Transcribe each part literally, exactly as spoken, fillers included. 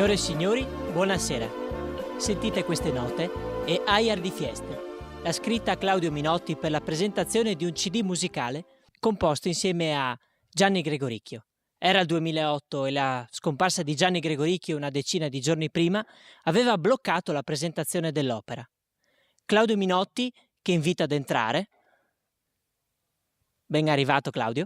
Signore e signori, buonasera. Sentite queste note? È Aiar di Fieste. L'ha scritta Claudio Minotti per la presentazione di un C D musicale composto insieme a Gianni Gregoricchio. Era il duemilaotto e la scomparsa di Gianni Gregoricchio una decina di giorni prima aveva bloccato la presentazione dell'opera. Claudio Minotti, che invito ad entrare. Ben arrivato, Claudio.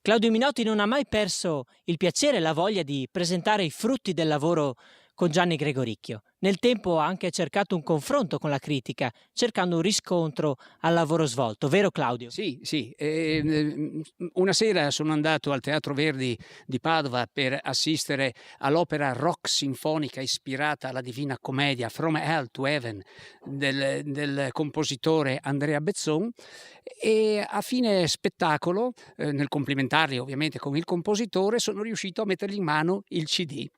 Claudio Minotti non ha mai perso il piacere e la voglia di presentare i frutti del lavoro con Gianni Gregoricchio. Nel tempo ha anche cercato un confronto con la critica, cercando un riscontro al lavoro svolto, vero, Claudio? Sì, sì. Eh, una sera sono andato al Teatro Verdi di Padova per assistere all'opera rock sinfonica ispirata alla Divina Commedia, From Hell to Heaven, del, del compositore Andrea Bezzon, e a fine spettacolo, eh, nel complimentarli ovviamente con il compositore, sono riuscito a mettergli in mano il C D.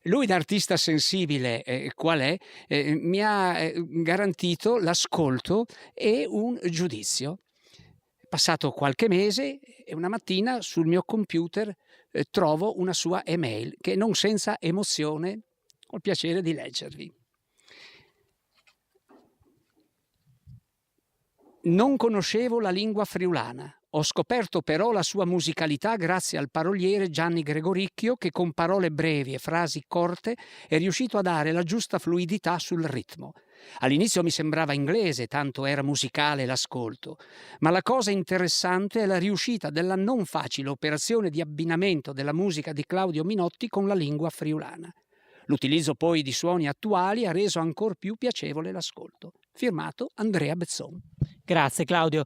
Lui, da artista sensibile, eh, qual è, eh, mi ha, eh, garantito l'ascolto e un giudizio. È passato qualche mese e una mattina sul mio computer, eh, trovo una sua email che non senza emozione ho il piacere di leggervi. Non conoscevo la lingua friulana. Ho scoperto però la sua musicalità grazie al paroliere Gianni Gregoricchio, che con parole brevi e frasi corte è riuscito a dare la giusta fluidità sul ritmo. All'inizio mi sembrava inglese, tanto era musicale l'ascolto, ma la cosa interessante è la riuscita della non facile operazione di abbinamento della musica di Claudio Minotti con la lingua friulana. L'utilizzo poi di suoni attuali ha reso ancor più piacevole l'ascolto. Firmato Andrea Bezzon. Grazie, Claudio.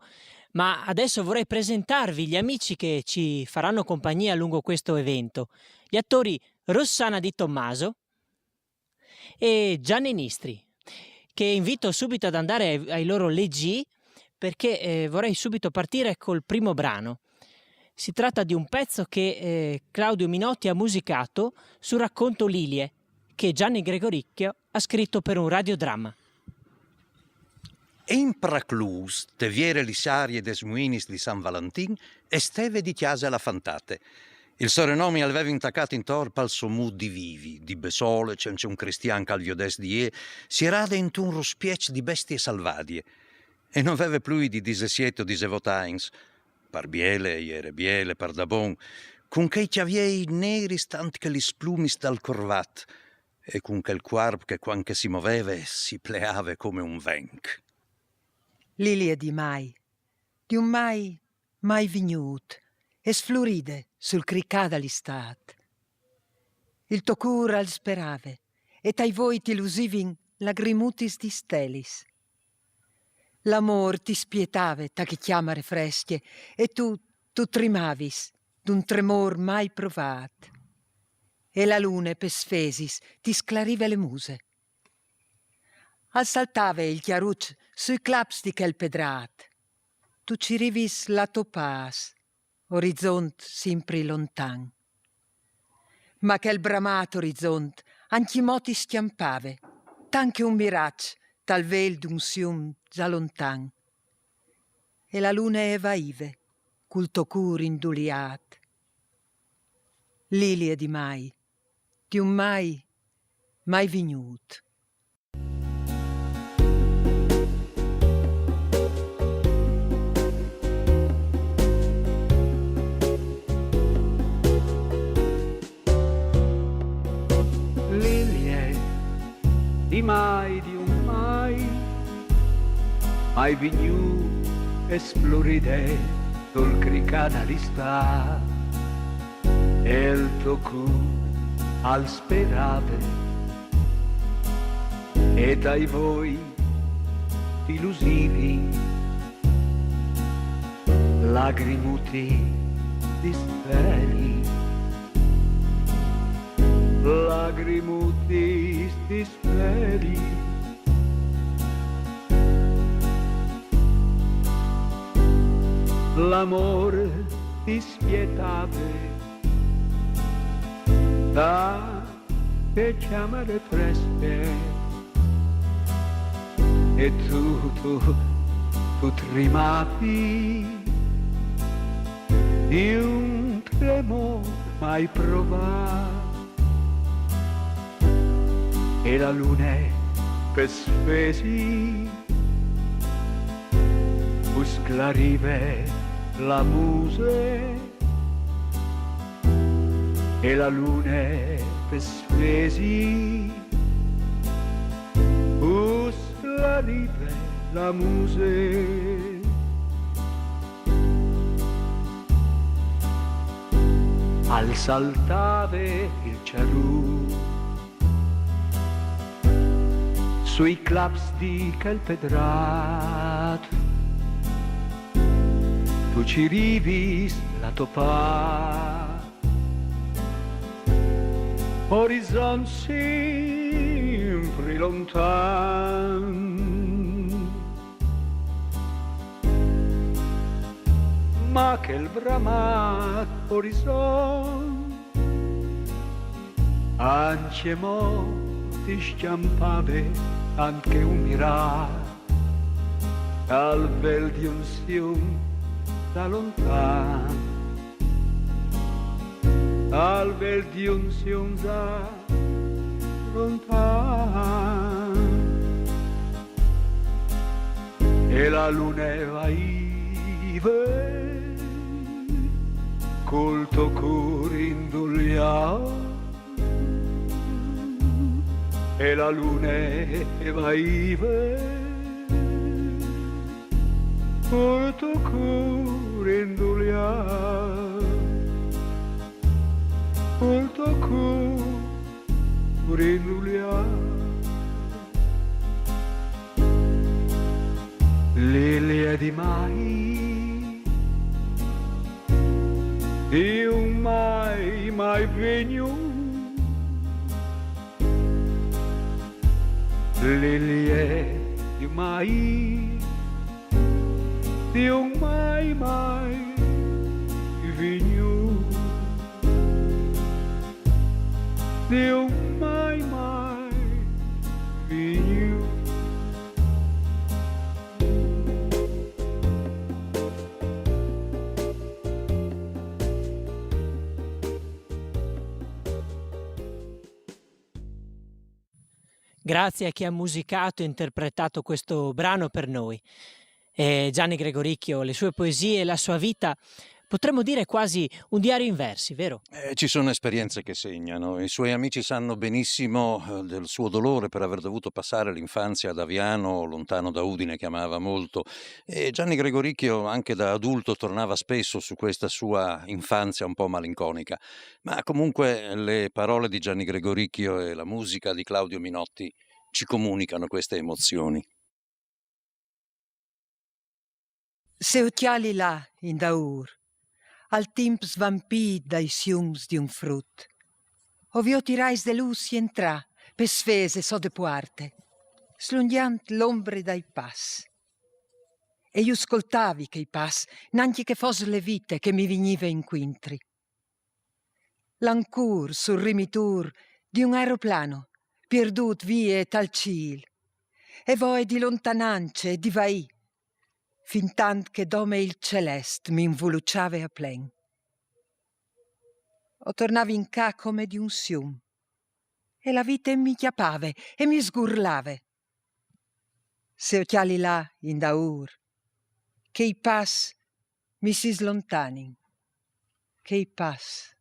Ma adesso vorrei presentarvi gli amici che ci faranno compagnia lungo questo evento. Gli attori Rossana Di Tommaso e Gianni Nistri, che invito subito ad andare ai, ai loro leggii, perché, eh, vorrei subito partire col primo brano. Si tratta di un pezzo che, eh, Claudio Minotti ha musicato sul racconto Lilie, che Gianni Gregoricchio ha scritto per un radiodramma. E in Praclus, te viere li sarie des muinis di San Valentin, e steve di cjase la fantate. Il so renomi al veve intaccat intor pal so mût di vivi, di bessole, cence un cristian ch'al viodès di jê, sierade intun ruspieç di bestie salvadie. E no veve plui di disesiet o disevot agns. Par biele, e jere biele, par da bon, cun chei cjaviei neris tant che lis plumis dal corvat, e cun chel cuarp che cuant che si moveve si pleave come un venc. Lilie di mai, di un mai mai vignût, e sfluride sul cricâ da l'istât. Il to cûr al sperave, e tai voi ti lusivin lagrimutis di stelis. L'amôr ti spietave ta chê cjamare frescje, e tu, tu trimavis d'un tremôr mai provât. E la lune pes fesis ti sclarive le muse. Al saltave il cjaruç sui claps di chel pedrât. Tu cirivis la to pâs, orizont simpri lontan. Ma chel bramât orizont ancjimò ti scjampave, tant che un miraç tal vêl d'un sium za lontan. E la lune e vaive, cul to cûr induliât. Lilie di mai, di un mai mai vignût. Lilie di mai, di un mai mai vignût, e sfluride sul cricâ da l'istât. E il to cûr al sperave, e tai voi ti lusivin lagrimutis di stelis, lagrimutis di stelis. L'amôr ti spietave ta chê cjamare frescje, e tu, tu, tu trimavis di un tremôr mai provât. E la lune pe sfesi u sclarive la muse, e la lune pe sfesi u sclarive la muse. Al saltave il ciarù sui claps di quel pedrat, tu ci rivis la topa, orizont simpri lontan. Ma quel bramat orizont anche mo ti schiampave anche un mirat al vel di un sium da lontan, al vel di un sium da lontan. E la lune vaive col to cor indulià, e la lune vaive col to cor indulià, col to cor indulià. Lilie di mai, di un mai mai vegnu. Lilie di mai, di un mai mai vegnu, di un mai mai vegnu. Grazie a chi ha musicato e interpretato questo brano per noi. E Gianni Gregoricchio, le sue poesie e la sua vita, potremmo dire quasi un diario in versi, vero? Eh, ci sono esperienze che segnano. I suoi amici sanno benissimo eh, del suo dolore per aver dovuto passare l'infanzia ad Aviano, lontano da Udine, che amava molto. E Gianni Gregoricchio, anche da adulto, tornava spesso su questa sua infanzia un po' malinconica. Ma comunque le parole di Gianni Gregoricchio e la musica di Claudio Minotti ci comunicano queste emozioni. Se o cjali là indaûr, al timp svampît dai siums di un frut, o viôt i rais de lûs jentrâ pe sfese sot de puarte, slungjant l'ombre dai pas. E jo scoltavi chei pas, nancje che e fos la vite che mi vignive incuintri. L'ancûr sul rimitûr di un aeroplano, pierdût vie tal cîl, e voie di lontanance e di vaî, fintant che dome il celest mi invuluciave a plen. O tornavi in ca come di un sium, e la vite mi cjapave e mi sgurlave. Se o cjali là indaûr, chei pas mi si slontanin, chei pas.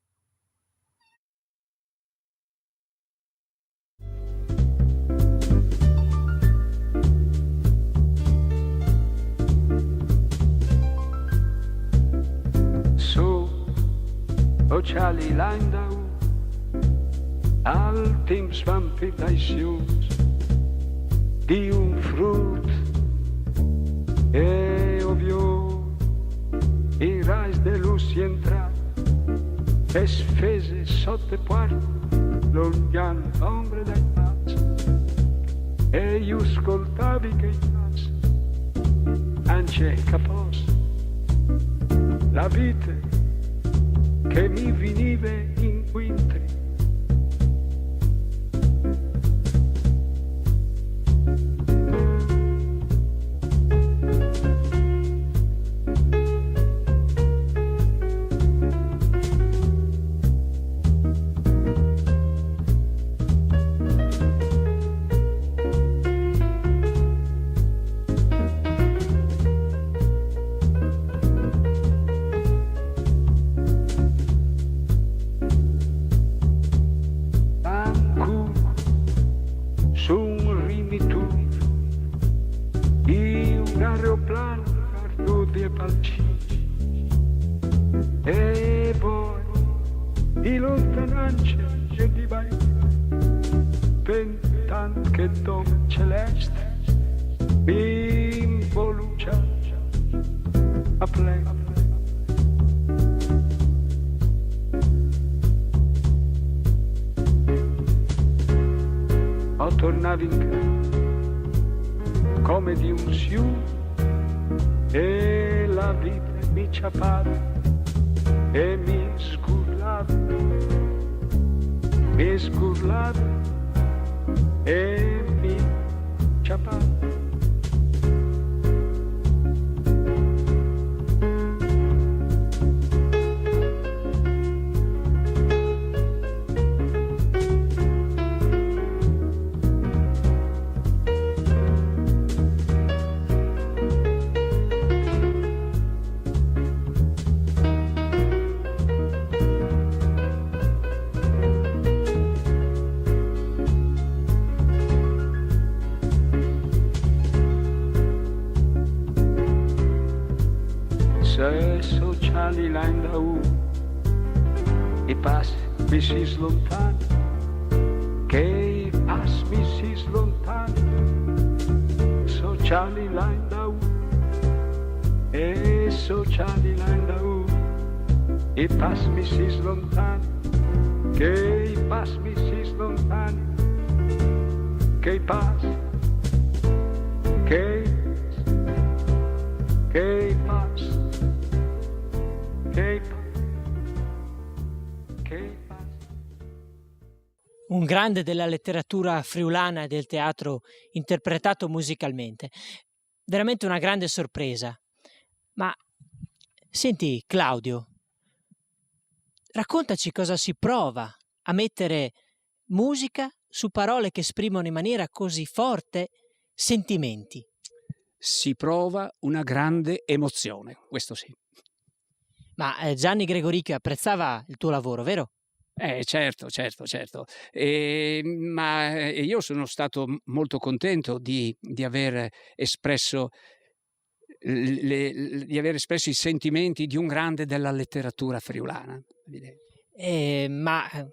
Su, o cjali là indaûr, al timp svampît dai siums di un frut, e o viôt i rais de lûs jentrâ, e sfese sot de puarte, longjant l'ombre dai pas. E jo scoltavi chei pas, ancje che e fos la vite che mi vignive incuintri. Plan par tuti e palcini. E poi, di lontananze e di bai, pentant che dom celeste, bimbo lucia a plen. O tornavi in casa come di un siu e la vita mi ciappava e mi scurlava, mi scurlava e mi ciappava. Se sociali là in daù i pas mi si slontani, che i pas mi si slontani, sociali là in daù e sociali là in daù i pas mi si slontani, che i pas mi si slontani, che i pas, che i pas, che i pas, che i pas, che i pas. Un grande della letteratura friulana e del teatro interpretato musicalmente. Veramente una grande sorpresa. Ma senti, Claudio, raccontaci cosa si prova a mettere musica su parole che esprimono in maniera così forte sentimenti. Si prova una grande emozione, questo sì. Ma eh, Gianni Gregoricchio apprezzava il tuo lavoro, vero? Eh, certo, certo, certo. E, ma eh, io sono stato m- molto contento di, di aver espresso le- le- di aver espresso i sentimenti di un grande della letteratura friulana. Eh, ma eh,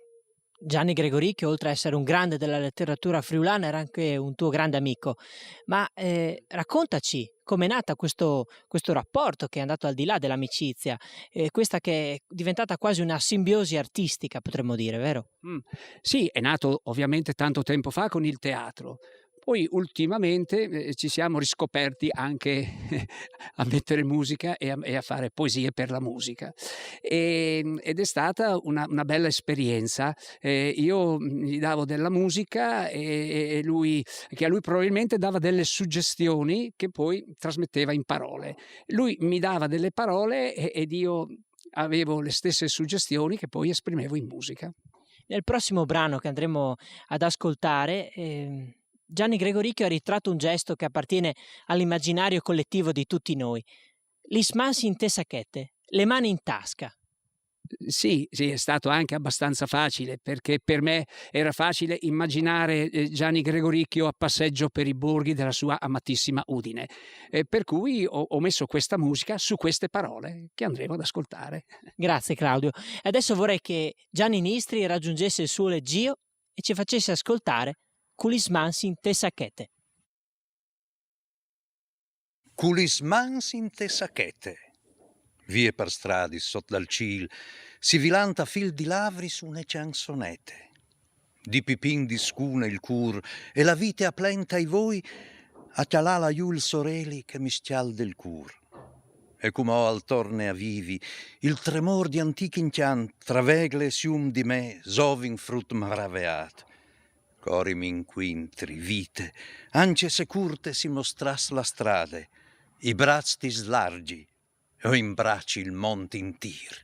Gianni Gregoricchio, oltre a essere un grande della letteratura friulana, era anche un tuo grande amico. Ma eh, raccontaci com'è nata questo, questo rapporto che è andato al di là dell'amicizia, eh, questa che è diventata quasi una simbiosi artistica, potremmo dire, vero? Mm. Sì, è nato ovviamente tanto tempo fa con il teatro. Poi ultimamente eh, ci siamo riscoperti anche a mettere musica e a, e a fare poesie per la musica. E, ed è stata una, una bella esperienza. Eh, io gli davo della musica e, e lui, che a lui probabilmente dava delle suggestioni che poi trasmetteva in parole. Lui mi dava delle parole e, ed io avevo le stesse suggestioni che poi esprimevo in musica. Nel prossimo brano che andremo ad ascoltare, eh, Gianni Gregoricchio ha ritratto un gesto che appartiene all'immaginario collettivo di tutti noi. Lis mans inte sachete, le mani in tasca. Sì, sì, è stato anche abbastanza facile, perché per me era facile immaginare eh, Gianni Gregoricchio a passeggio per i borghi della sua amatissima Udine. E per cui ho, ho messo questa musica su queste parole che andremo ad ascoltare. Grazie Claudio. E adesso vorrei che Gianni Nistri raggiungesse il suo leggio e ci facesse ascoltare Cu lis mans inte sachete. Cu lis mans inte sachete. Vie par stradis sot dal cîl, si vilanta fil di lavris une cjançonete. Di pipin di scune il cûr e la vite a plenta i voi a cjalâ la jù il soreli che mi scjalde il cûr. E cumò al torne a vivi il tremôr di antîc incjant tra vegle e sium di me zovin frut maraveât. Cori mi incuintri, vite, ancje se curte si mostràs la strade, i braçs ti slargi, o imbraci il mont intîr.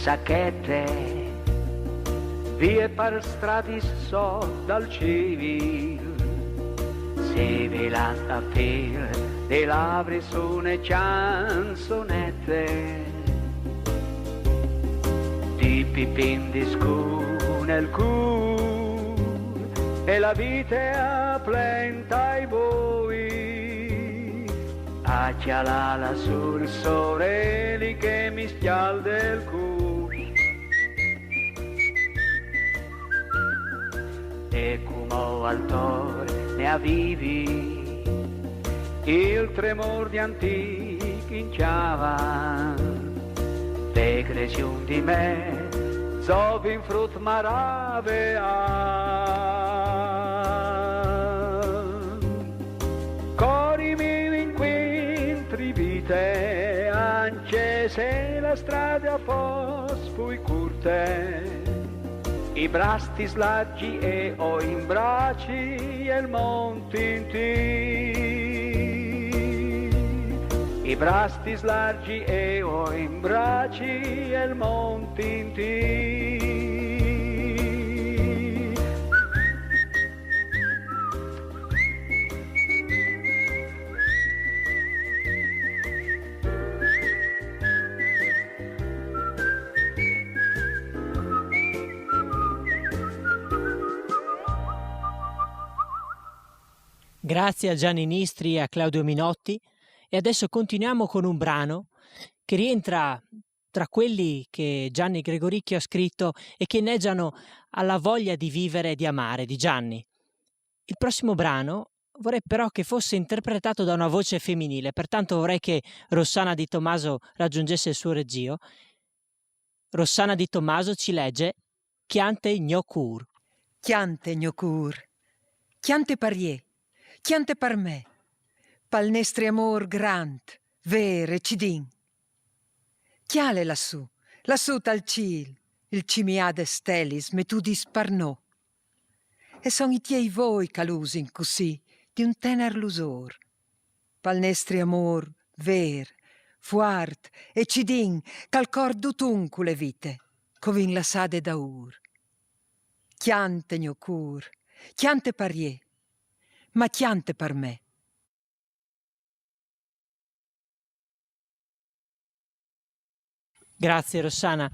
Tachete, vie par stradis sot dal civil, se velant a fil de lavris une chanzonete, di pipindis cun el cur e la vite a plentai voi. A cjalala sul soreli che mi scjalde el cur. E cumò al torne a vivi il tremor di antic in cjava. Pe cresiun di me, zovin frut marave a. Cori mi incuintri vite, anche se la strada fos pui curte. I brastis largi e o in braci el montinti. I brastis largi e o in braci el montinti. Grazie a Gianni Nistri e a Claudio Minotti. E adesso continuiamo con un brano che rientra tra quelli che Gianni Gregoricchio ha scritto e che inneggiano alla voglia di vivere e di amare di Gianni. Il prossimo brano vorrei però che fosse interpretato da una voce femminile, pertanto vorrei che Rossana Di Tommaso raggiungesse il suo reggio. Rossana Di Tommaso ci legge Cjante gno cûr. Cjante gno cûr, cjante par jê, cjante par me, pal nestri amôr grant, vêr e cidin. Cjale lassù, lassù tal cîl, il cimiâ des stelis metudis par nô. E son i tiei voi ch'a lusin cussì di un tenar lusôr. Pal nestri amôr vêr, fuart e cidin, ch'al cor dut un cu le vite, ch'o vin lassade daûr. Cjante gno cûr, cjante par jê, ma cjante par me. Grazie Rossana,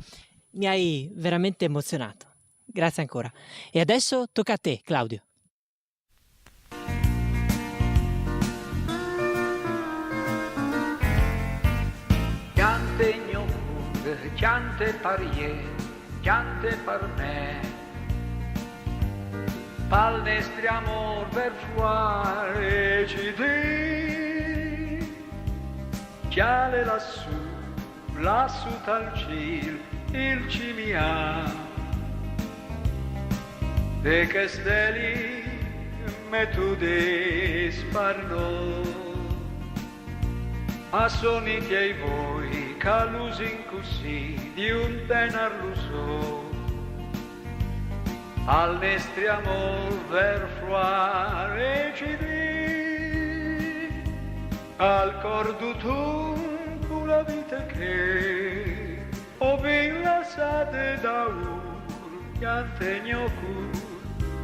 mi hai veramente emozionato. Grazie ancora. E adesso tocca a te, Claudio. Cjante gno cûr, cjante par jê, cjante par me. Pal nestri amôr vêr, fuart e cidin. Cjale lassù, lassù tal cîl, il cimiâ de chês stelis metudis par nô. A son i tiei voi ch'a lusin cussì di un tenar lusôr. Al nestri amôr vêr, fuart e cidin, al cor dut un cu la vite che o vin lassade daûr. Cjante gno cûr,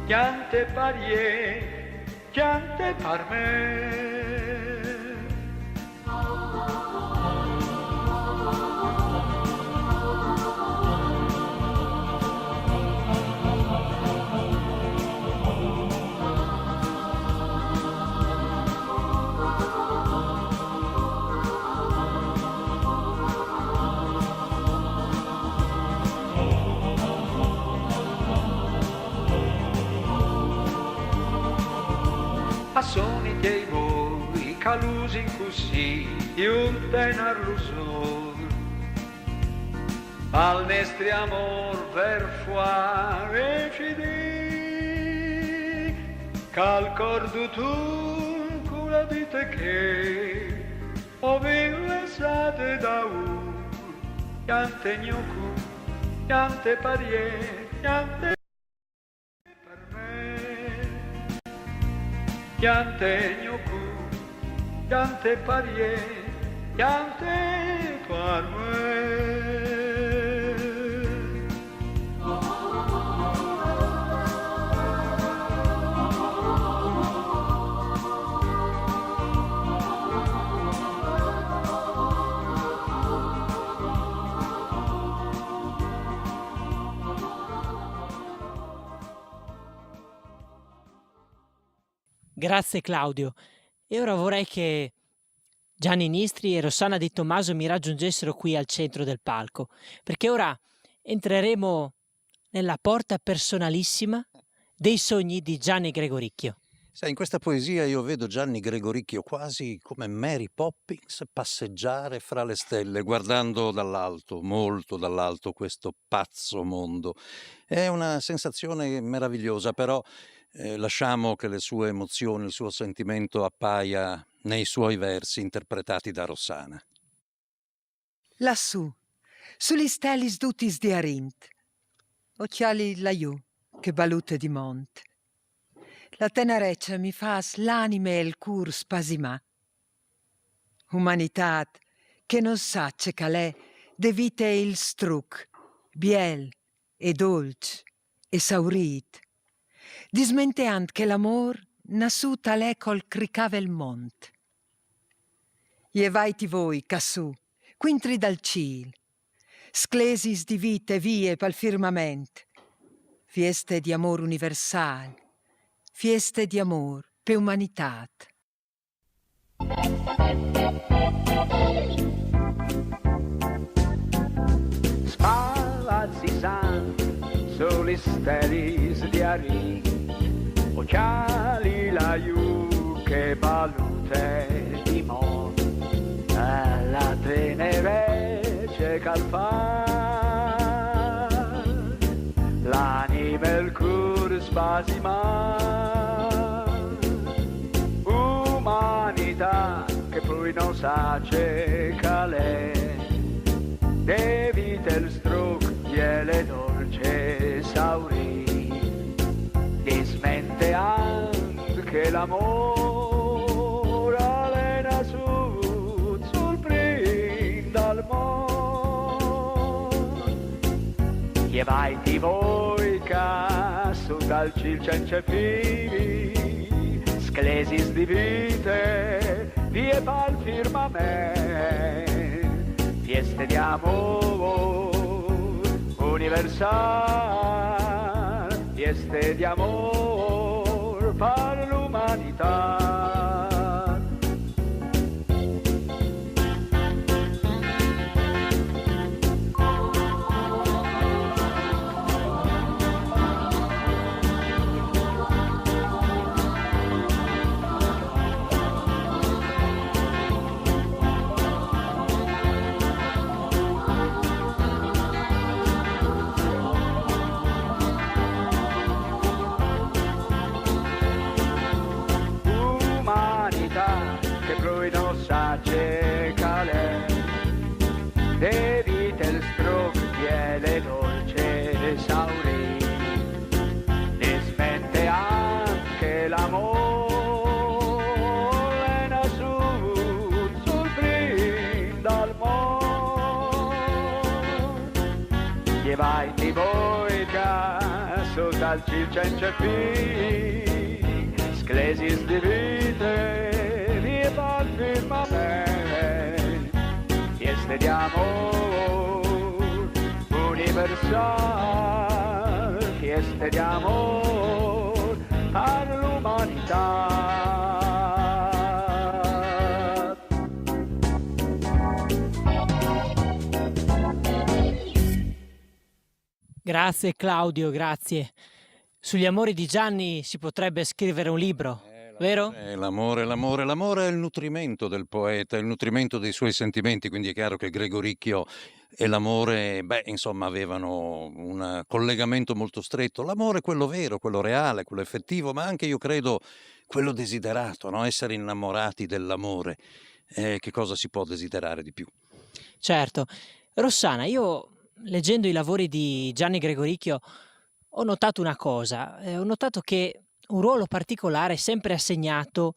cjante par jê, cjante par me. A son i tiei voi ch'a lusin cussì di un tenar lusôr. Pal nestri amôr vêr, fuart e cidin, ch'al cor dut un cu la vite che o vin lassade daûr. Cjante gno cûr, cjante par jê, cjante par me. Cjante gno cûr, cjante par jê, cjante par me. Grazie Claudio. E ora vorrei che Gianni Nistri e Rossana Di Tommaso mi raggiungessero qui al centro del palco, perché ora entreremo nella porta personalissima dei sogni di Gianni Gregoricchio. Sai, in questa poesia io vedo Gianni Gregoricchio quasi come Mary Poppins passeggiare fra le stelle, guardando dall'alto, molto dall'alto, questo pazzo mondo. È una sensazione meravigliosa, però eh, lasciamo che le sue emozioni, il suo sentimento appaia nei suoi versi interpretati da Rossana. Lassù, su li stellis dutis di arint, o cjali laiù che balute di mont. La tenareça mi fâs l'anime e il cûr spasimâ. Umanitât che no sa ce che al è de vite il struc, biel e dolç e saurît, dismenteant che l'amôr nassût al è col cricâ vel mont. Jevait-i voi ca sù, cuintri dal cîl, sclesis di vite vie pal firmament, fieste di amôr universâl, fieste di amôr pe umanitât. Spalazzisant su li stelis di arint, o cjali laiù che balute di mont, la tenerece che al fâs l'anime e il cûr spasimâ. Umanitât che plui no sa ce che al è de vite il struc biel e dolç e saurît, dismenteant che l'amôr al è nassût sul prin dal mont. Jevait-i voi ca sù dal cîl cence fin, sclesis di vite vie pal firmament, fieste di amôr universâl, fieste di amôr par l'umanitât. Umanitât che plui no sa ce che al è de vite il struc biel e dolç e saurît, dismenteant che l'amôr al è nassût sul prin dal mont. Jevait-i voi ca sù dal cîl cence fin, sclesis di vite vie pal firmament, fieste di amôr universâl, fieste di amôr par l'umanitât. Grazie Claudio, grazie. Sugli amori di Gianni si potrebbe scrivere un libro, vero? Eh, l'amore, l'amore, l'amore è il nutrimento del poeta, il nutrimento dei suoi sentimenti, quindi è chiaro che Gregoricchio e l'amore, beh, insomma, avevano un collegamento molto stretto. L'amore, quello vero, quello reale, quello effettivo, ma anche, io credo, quello desiderato, no? Essere innamorati dell'amore. Eh, che cosa si può desiderare di più? Certo. Rossana, io leggendo i lavori di Gianni Gregoricchio ho notato una cosa, eh, ho notato che un ruolo particolare è sempre assegnato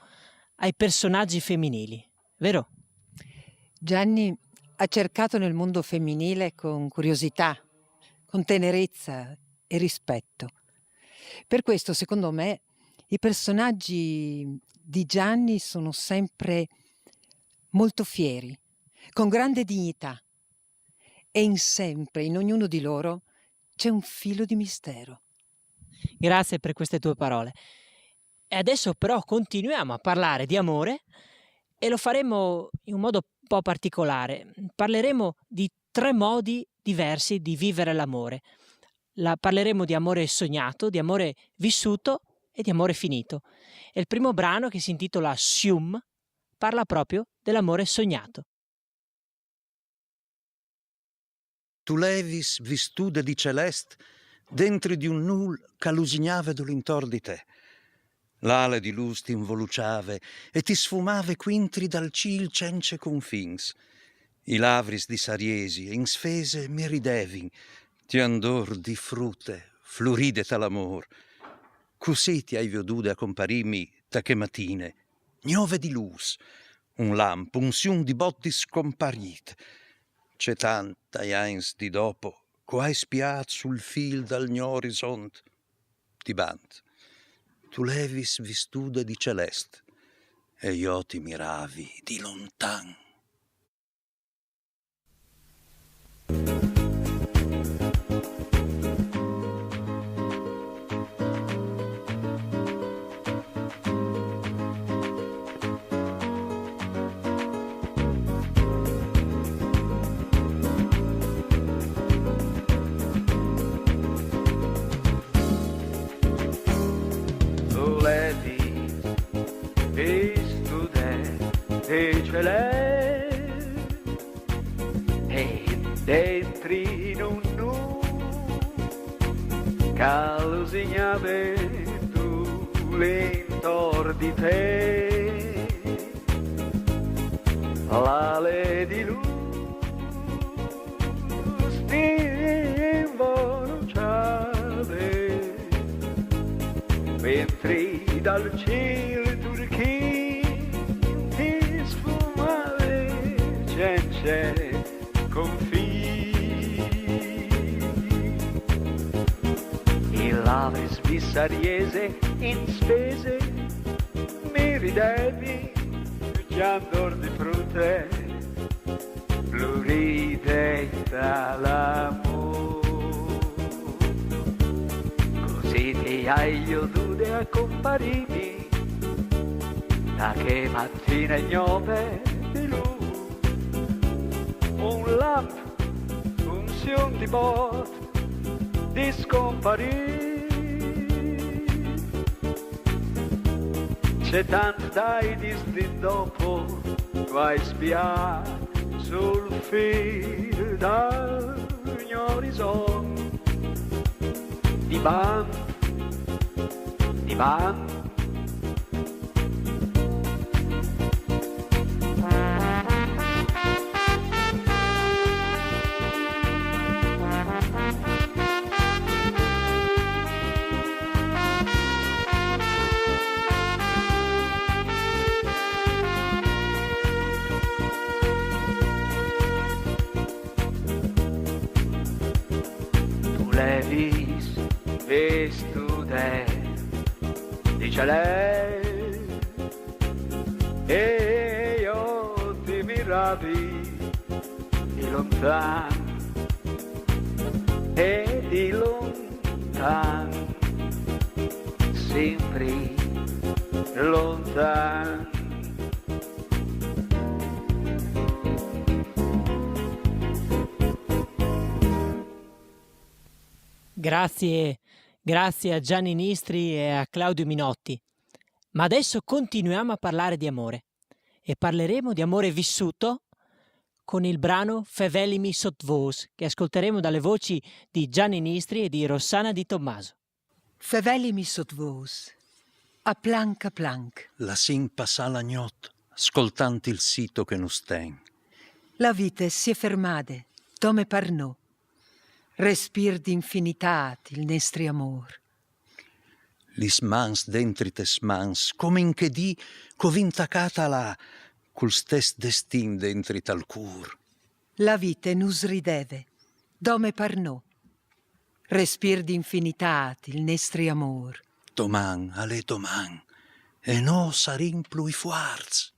ai personaggi femminili, vero? Gianni ha cercato nel mondo femminile con curiosità, con tenerezza e rispetto. Per questo, secondo me, i personaggi di Gianni sono sempre molto fieri, con grande dignità, e in sempre, in ognuno di loro, c'è un filo di mistero. Grazie per queste tue parole. E adesso però continuiamo a parlare di amore e lo faremo in un modo un po' particolare. Parleremo di tre modi diversi di vivere l'amore. La, parleremo di amore sognato, di amore vissuto e di amore finito. E il primo brano, che si intitola Sium, parla proprio dell'amore sognato. Tu levis vistude di celest dentri di un nûl ch'a lusignave dulintor di te. L'ale di lûs ti involuçave e ti sfumave cuintri dal cîl cence confins. I lavris di sariesi e in sfese mi ridevin, ti andôr di frute, fluride tal amôr. Cussì ti ai viodude a comparîmi ta chê matine, gnove di lûs, un lamp, un sium di bot discomparît. Ce tant tai agns di dopo, ch'o ai spiât sul fîl dal gno orizont, di bant. Tu levis vistude di celest, e jo ti miravi di lontan. Tu levis vistude di celest e dentri in un nûl ch'a lusignave dulintor di te. L'ale di lûs ti involuçave, cuintri dal cîl turchin ti sfumave cence confin. I lavris di sariese in sfese mi ridevin, ti andôr di frute, fluride tal amôr. Cussì ti ai viodude a comparîmi ta chê matine gnove di lûs. Un lamp, un sium di bot discomparît. Ce tant tai dîs di dopo, ch'o ai spiât sul fîl dal gno orizont. Di bant, di bant. Tu levis vistude di celest e jo ti miravi di lontan, e di lontan, simpri lontan. Grazie, grazie a Gianni Nistri e a Claudio Minotti. Ma adesso continuiamo a parlare di amore e parleremo di amore vissuto con il brano Fevelimi sot vôs, che ascolteremo dalle voci di Gianni Nistri e di Rossana Di Tommaso. Fevelimi sot vôs, a planc a planc. Lassìn passâ la gnot, scoltant il sito che nus ten. La vite si è fermade, dome par nô. Respîr d'infinitât il nestri amôr. Lis mans dentri tes mans, come in chê dì ch'o vin tacât a lâ, cul stes destin dentri tal cûr. La vite nus rideve, dome par nô. Respîr d'infinitât il nestri amôr. Doman al è doman, e nô sarìn plui fuarts.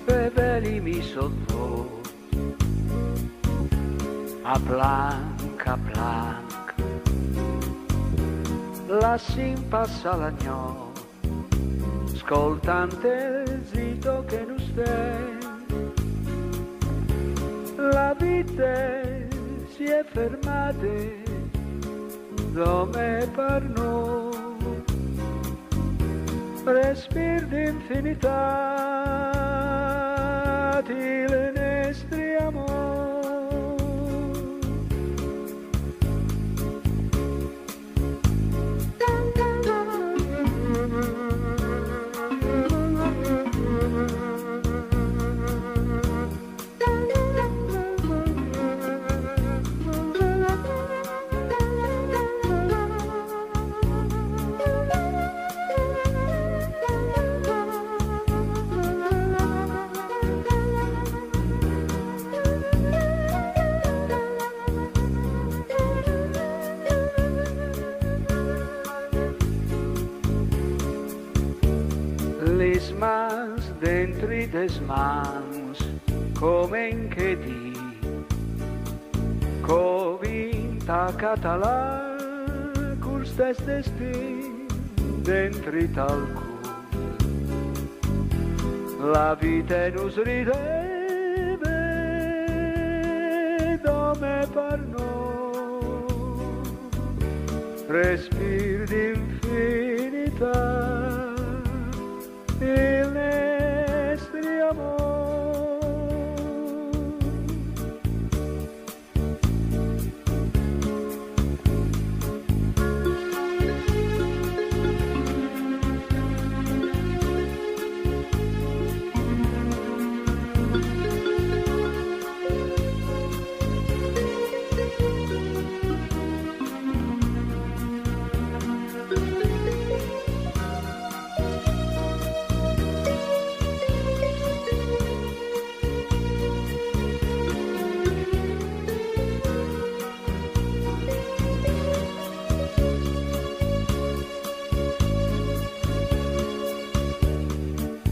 Fevelimi sot vôs, A planc, a planc, lassim passar la gnot, scoltant el zito che nus ten. La vite si è fermate dome par nô. Respir d'infinitât il nestri amôr. Lis mans dentri des mans, come in chê dì, covin tacat a lâ cul stes destin dentri tal cûr. La vite nus rideve dome par nô, respir d'infinitât il nestri amôr.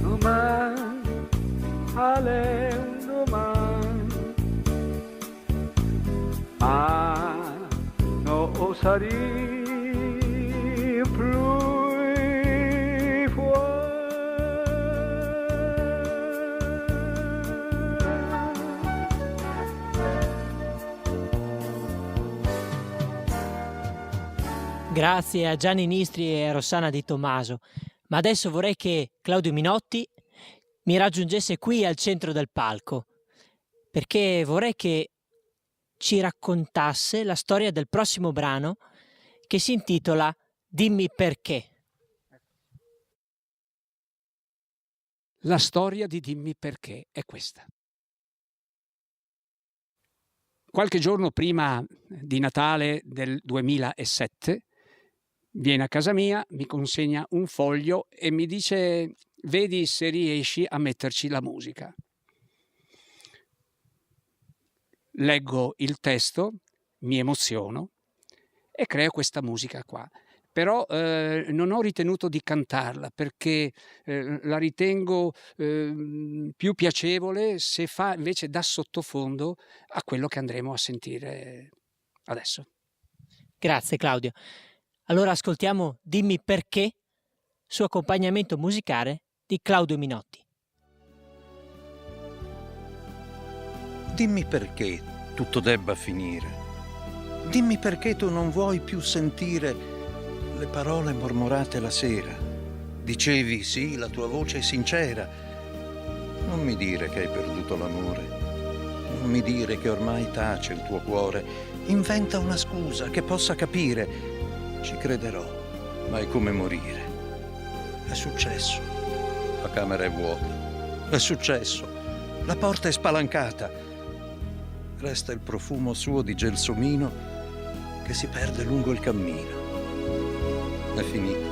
Doman al è un doman, ma no o sarìn plui fuart. Grazie a Gianni Nistri e a Rossana Di Tommaso. Ma adesso vorrei che Claudio Minotti mi raggiungesse qui al centro del palco, perché vorrei che ci raccontasse la storia del prossimo brano, che si intitola Dimmi perché. La storia di Dimmi perché è questa. Qualche giorno prima di Natale del duemilasette viene a casa mia, mi consegna un foglio e mi dice: "Vedi se riesci a metterci la musica." Leggo il testo, mi emoziono e creo questa musica qua. Però eh, non ho ritenuto di cantarla perché eh, la ritengo eh, più piacevole se fa invece da sottofondo a quello che andremo a sentire adesso. Grazie Claudio. Allora ascoltiamo Dimmi perché, su accompagnamento musicale di Claudio Minotti. Dimmi perché tutto debba finire. Dimmi perché tu non vuoi più sentire le parole mormorate la sera. Dicevi sì, la tua voce è sincera. Non mi dire che hai perduto l'amore. Non mi dire che ormai tace il tuo cuore. Inventa una scusa che possa capire. Ci crederò, ma è come morire. È successo. La camera è vuota. È successo. La porta è spalancata. Resta il profumo suo di gelsomino che si perde lungo il cammino. È finita.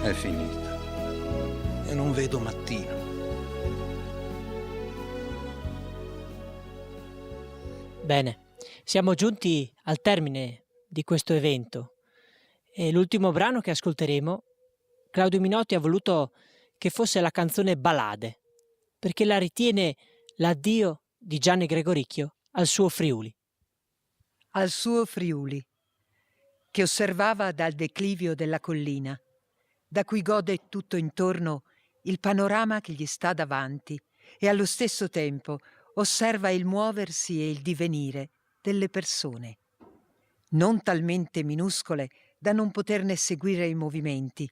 È finita. E non vedo mattino. Bene, siamo giunti al termine di questo evento e l'ultimo brano che ascolteremo, Claudio Minotti ha voluto che fosse la canzone Ballade, perché la ritiene l'addio di Gianni Gregoricchio al suo Friuli. al suo Friuli, che osservava dal declivio della collina, da cui gode tutto intorno il panorama che gli sta davanti e allo stesso tempo osserva il muoversi e il divenire delle persone, non talmente minuscole da non poterne seguire i movimenti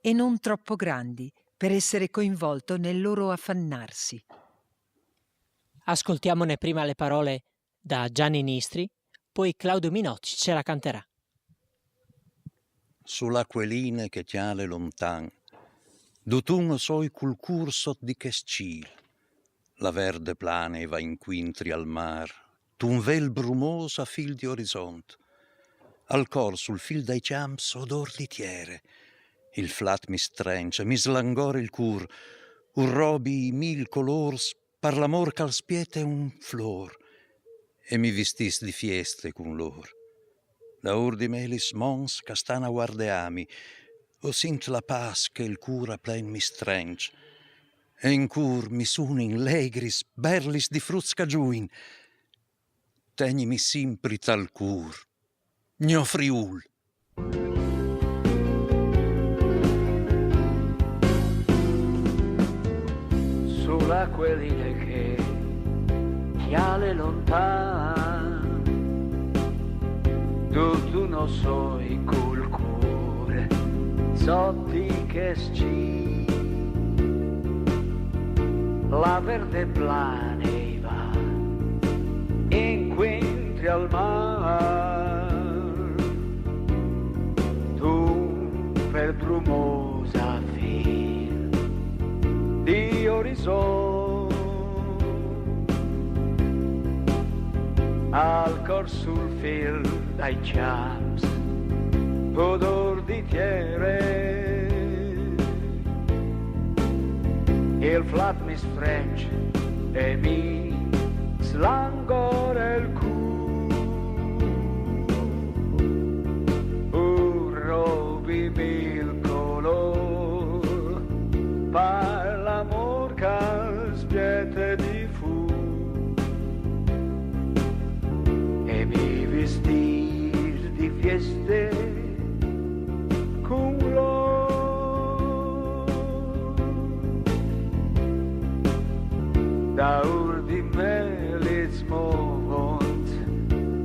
e non troppo grandi per essere coinvolto nel loro affannarsi. Ascoltiamone prima le parole da Gianni Nistri, poi Claudio Minotti ce la canterà. Su la queline che cjale lontan, dutun o soi cul cûr sot di chest cîl. La verde plane e va incuintri al mâr, tun vel brumôs a fîl di orizont. Al cor sul fîl dai cjamps odôr di tiere, il flat mi strenç e mi slangore il cûr, ur robi i mîl colôrs par l'amôr ch'al spiete un flôr, e mi vistìs di fieste cun lôr. Daûr di me lis monts ch'a stan a guardeâmi, o sint la pâs che il cûr a plen mi strenç, e in cûr mi sunin legris, berlis di fruts ch'a zuin. Tegnimi simpri tal cûr, gno Friûl. Su la queline che cjale lontan, dutun o soi cul cûr sot di chest cîl. La verde plane e va incuintri al mâr, tun vel brumôs a fîl di orizont. Al cor sul fîl dai cjamps, odôr di tiere, il flat mi strenç e mi slangore il cûr. Ur robi mîl colôrs par l'amôr ch'al spiete di fûr, e mi vistìs di fieste cun lôr. Daûr di me lis monts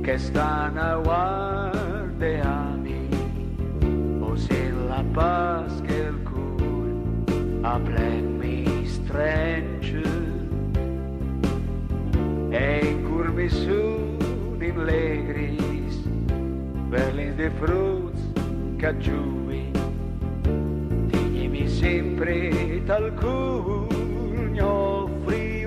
ch'a stan a guardeâmi, o sint la pâs che il cûr a plen mi strenç, e in cûr mi sunin legris, berlis di fruts ch'a zuin. Tignimi simpri tal cûr, gno Friûl.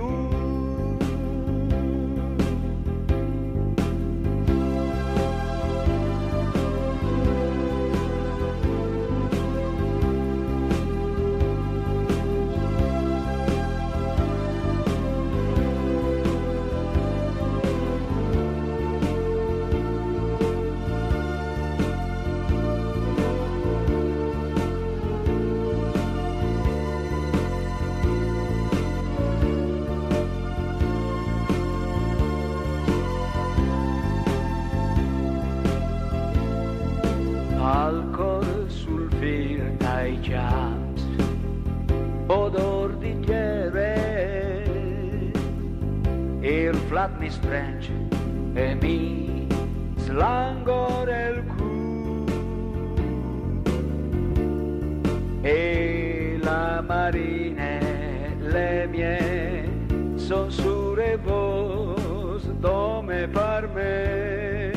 Al cor sul fîl dai cjamps, odôr di tiere, il flat mi strenç e mi slangore il cûr. E la marine, le mie, son sure vôs dome par me.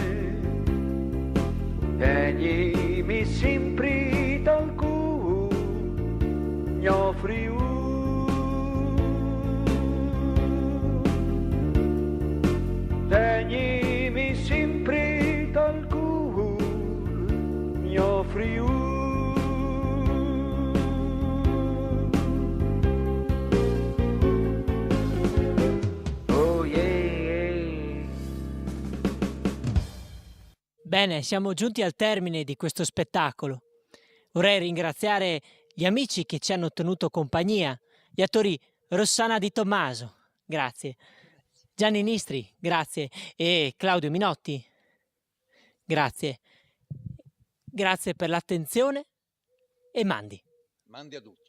Tegnimi simpri tal cûr, gno Friûl. Tegnimi simpri tal cûr, gno Friûl. Oh yeah. Bene, siamo giunti al termine di questo spettacolo. Vorrei ringraziare gli amici che ci hanno tenuto compagnia, gli attori Rossana Di Tommaso, grazie, Gianni Nistri, grazie, e Claudio Minotti. Grazie. Grazie per l'attenzione e mandi. Mandi a tutti.